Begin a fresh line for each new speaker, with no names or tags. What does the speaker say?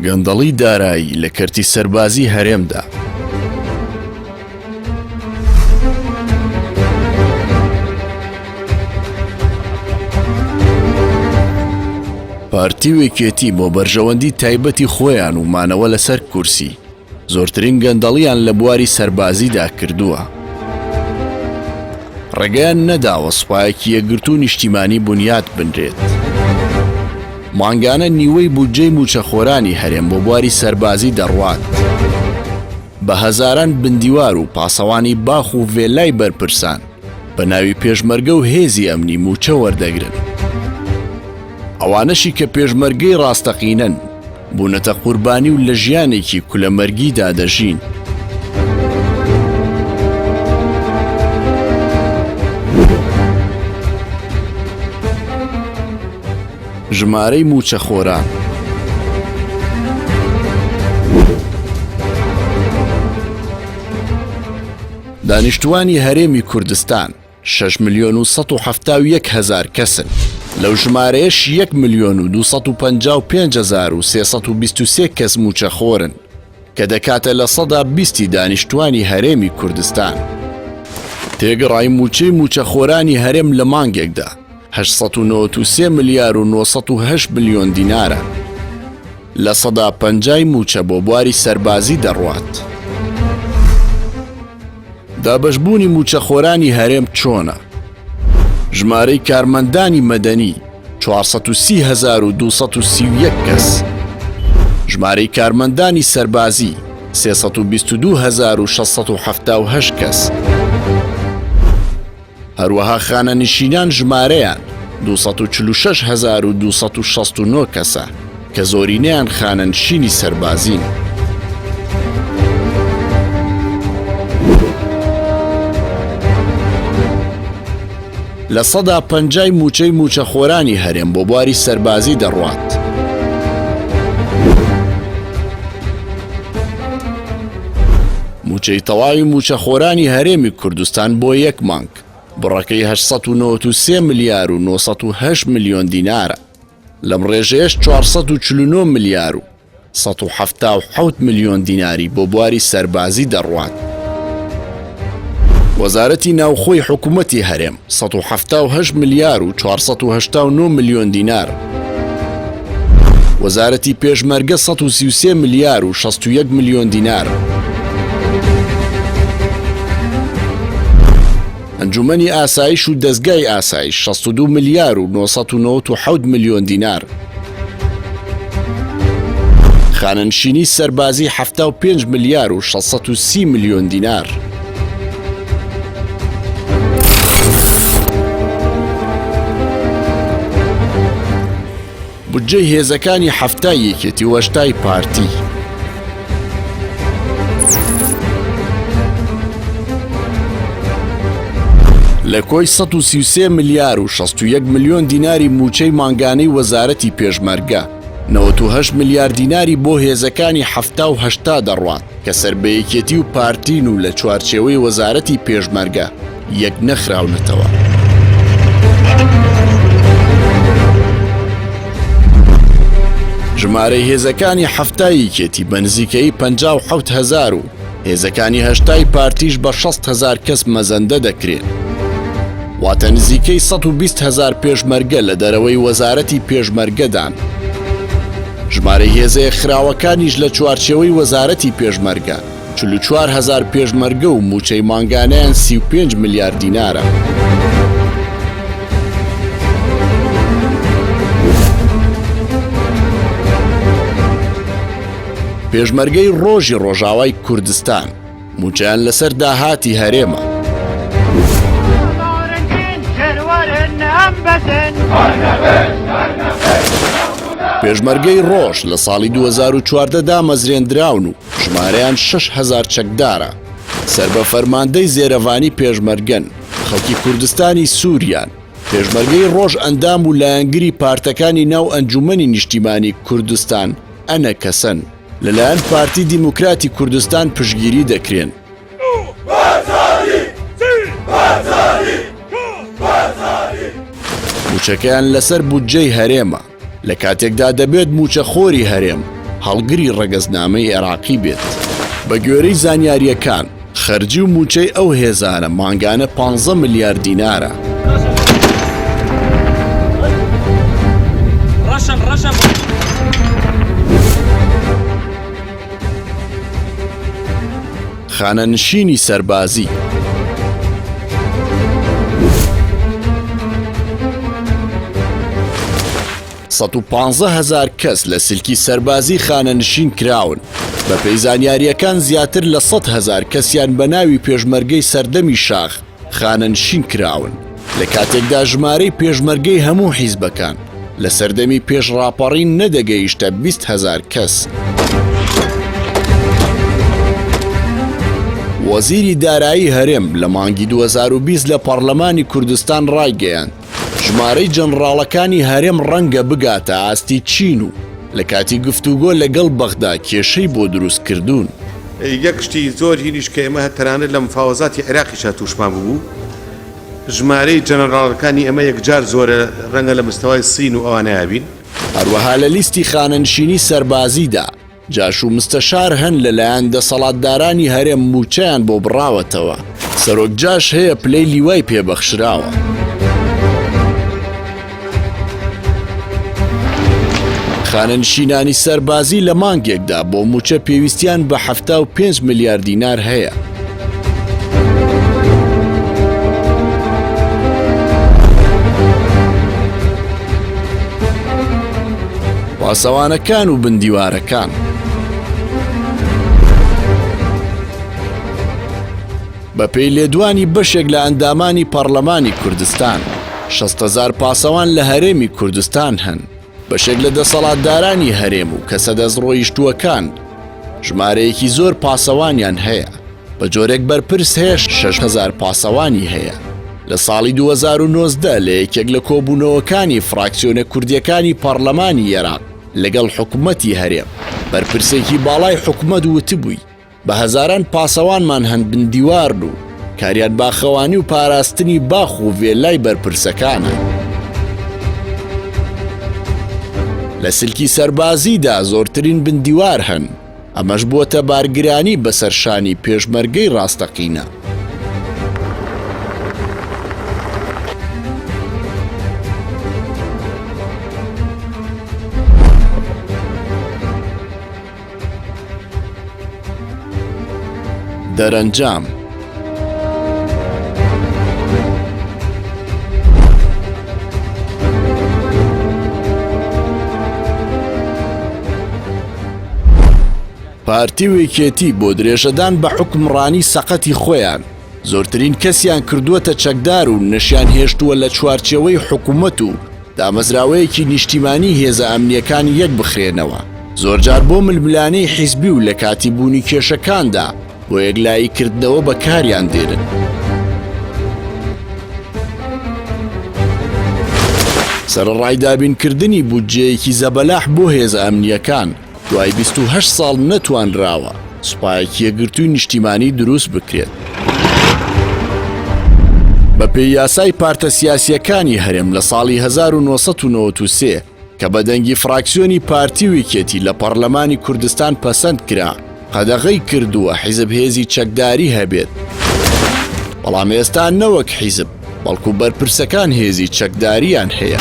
گەندەڵی دارایی لە کەرتی سەربازی هەرێمدا. پارتی و یەکێتی بۆ بەرژەوەندی تایبەتی خۆیان و مانەوە لەسەر کورسی، زۆرترین گەندەڵیان لە بواری سەربازیدا کردووە. ڕێگەیان نەداوە سوپایەکی یەکگرتوو نیشتیمانی بنیات بنرێت. مانگانە نیوەی بودجەی مووچەخۆرانی هەرێم بۆ بواری سەربازی دەڕوات. بە هەزاران بندیوار و پاسەوانی باخ و ڤێلای بەرپرسان بە ناوی پێشمەرگە و هێزی ئەمنی مووچە وەردەگرن. ئەوانەشی کە پێشمەرگەی ڕاستەقینەن، بوونەتە قوربانی و لە ژیانێکی کولەمەرگیدا دەژین. ژمارەی مووچەخۆران. دانیشتووانی هەرێمی کوردستان شەش ملیۆن و 171 هەزار کەسن، لەو ژمارەیەش یەک ملیۆن و 255 هەزار و 323 کەس مووچەخۆرن، کە دەکاتە 20% ی دانیشتووانی هەرێمی کوردستان. تێگڕای مووچەی مووچەخۆرانی هەرێم لە مانگێکدا 893 ملیار و 908 ملیۆن دینارە. 50% ی مووچە بۆ بواری سەربازی دەڕوات. دابەشبوونی مووچەخۆرانی هەرێم چۆنە؟ ژمارەی کارمەندانی مەدەنی 430 هەزار و 231 کەس. ژمارەی کارمەندانی سەربازی 322 هەزار و 678 کەس. هەروەها خانەنشینان ژمارەیان 246 هەزار و 269 کەسە کە زۆرینەیان خانەنشینی سەربازین. 50% ی مووچەی مووچەخۆرانی هەرێم بۆ بواری سەربازی دەڕوات. مووچەی تەواوی مووچەخۆرانی هەرێمی کوردستان بۆ یەک مانگ، بڕەکەی 893 ملیار و 908 ملیۆن دینارە. لەم ڕێژەیەش 449 ملیار و 177 ملیۆن دیناری بۆ بواری سەربازی دەڕوات. وەزارەتی ناوخۆی حکوومەتی هەرێم 178 ملیار و 489 ملیۆن دینار. وەزارەتی پێشمەرگە 133 ملیار و 61 ملیۆن دینار. ئەنجومەنی ئاسایش و دەزگای ئاسایش 62 ملیار و 997 ملیۆن دینار. خانەنشینی سەربازی 75 ملیار و 630 ملیۆن دینار. بودجەی هێزەکانی حەفتای یەکێتی و هەشتای پارتی. لە کۆی 133 ملیار و 61 ملیۆن دیناری مووچەی مانگانەی وەزارەتی پێشمەرگە، 98 ملیار دیناری بۆ هێزەکانی حەفتا و هەشتا دەڕوات کە سەر بە یەکێتی و پارتین و لە چوارچێوەی وەزارەتی پێشمەرگە یەک نەخراونەتەوە. ژمارەی هێزەکانی حەفتای یەکێتی بە نزیکەیی 57 هەزار و هێزەکانی هەشتای پارتیش بە 60 هەزار کەس مەزەندە دەکرێن. واتە نزیکەی 120 هەزار پێشمەرگە لە دەرەوەی وەزارەتی پێشمەرگەدان. ژمارەی هێزە یەکخراوەکانیش لە چوارچێوەی وەزارەتی پێشمەرگە 44 هەزار پێشمەرگە و مووچەی مانگانەیان 35 ملیار دینارە. پێشمەرگەی ڕۆژی ڕۆژاوای کوردستان مووچەیان لەسەر داهاتی هەرێمە. پێشمەرگەی ڕۆژ لە ساڵی 2014 دامەزرێندراون و ژمارەیان 6000 چەکدارە، سەر بە فەرماندەی زێرەڤانی پێشمەرگەن، خەڵکی کوردستانی سووریان. پێشمەرگەی ڕۆژ ئەندام و لایەنگری پارتەکانی ناو ئەنجوومەنی نیشتیمانی کوردستان، ئەنەکەسەن. لەلایەن پارتی دیموکراتی کوردستان پشتگیری دەکرێن. مووچەکەیان لەسەر بودجەی هەرێمە، لە کاتێکدا دەبێت مووچەخۆری هەرێم. هەڵگری ڕەگەزنامەی عێراقی بێت. بە گوێرەی زانیارییەکان، خەرجی و مووچەی ئەو هێزانە مانگانە پانزە ملیار دینارە. خانەنشینی سەربازی. 115 هەزار کەس لە سلکی سەربازی خانەنشین کراون، بەپێی زانیارییەکان زیاتر لە 100 هەزار کەسیان بە ناوی پێشمەرگەی سەردەمی شاخ خانەنشین کراون، لە کاتێکدا ژمارەی پێشمەرگەی هەموو حیزبەکان لە سەردەمی پێش ڕاپەڕین نەدەگەیشتە 20 هەزار کەس. وەزیری دارایی هەرێم لە مانگی 2020 لە پەڕلەمانی کوردستان ڕایگەیاند، ژمارەی جەنڕاڵەکانی هەرێم ڕەنگە بگاتە ئاستی چین و لە کاتی گفتوگۆ لەگەڵ بەغدا کێشەی بۆ دروست کردوون.
یەک شتی زۆر هینیش کە ئێمە تەنانەت لە مفاوەزاتی عێراقیشا تووشمان ببوو، ژمارەی جەنەڕاڵەکانی ئێمە یەکجار زۆرە، ڕەنگە لە مستەوای سین و ئەوانەیا بین.
هەروەها لە لیستی خانەنشینی سەربازیدا جاش و مستەشار هەن لەلایەن دەسەڵاتدارانی هەرێم مووچەیان بۆ بڕاوەتەوە، سەرۆک جاش هەیە پلەی لیوای پێ بەخشراوە. خانەنشینانی سەربازی لە مانگێکدا بۆ مووچە پێویستیان بە 75 ملیار دینار هەیە. پاسەوانەکان و بندیوارەکان. بەپێی لێدوانی بەشێک لە ئەندامانی پەڕلەمانی کوردستان، 60 هەزار پاسەوان لە هەرێمی کوردستان هەن، بەشێک لە دەسەڵاتدارانی هەرێم و کەسە دەستڕۆیشتووەکان ژمارەیەکی زۆر پاسەوانیان هەیە، بە جۆرێک بەرپرس هەیە 6000 پاسەوانی هەیە. لە ساڵی 2019 لە یەکێک لە کۆبوونەوەکانی فراکسیۆنە کوردییەکانی پەڕلەمانی ئێراق لەگەڵ حکومەتی هەرێم، بەرپرسێکی باڵای حکومەت وتبووی، بە هەزاران پاسەوانمان هەن بن دیوارن و کاریان باخەوانی و پاراستنی باخ و ڤێلای بەرپرسەکانە. لە سلکی سەربازیدا زۆرترین بن دیوار هەن، ئەمەش بووەتە بارگرانی بەسەر شانی پێشمەرگەی ڕاستەقینە. دەرەنجام. پارتی و یەکێتی بۆ درێژەدان بە حوکمڕانی سەقەتی خۆیان، زۆرترین کەسیان کردووەتە چەکدار و نەشیان هێشتووە لە چوارچێوەی حکومەت و دامەزراوەیەکی نیشتیمانی هێزە ئەمنییەکان یەک بخرێنەوە، زۆرجار بۆ ململانێی حیزبی و لە کاتی بوونی کێشەکاندا بۆ یەکلایی کردنەوە بەکاریان دێنن. سەرەڕای دابینکردنی بودجەیەکی زەبەلاح بۆ هێزە ئەمنییەکان، دوای 28 ساڵ نەتوانراوە سوپایەکی یەکگرتووی نیشتیمانی دروست بکرێت. بەپێی یاسای پارتە سیاسییەکانی هەرێم لە ساڵی 1993 کە بە دەنگی فراکسیۆنی پارتی و یەکێتی لە پەڕلەمانی کوردستان پەسەند کرا، قەدەغەی کردووە حیزب هێزی چەکداری هەبێت. بەڵام ئێستا نەوەک حیزب، بەڵکو بەرپرسەکان هێزی چەکداریان هەیە.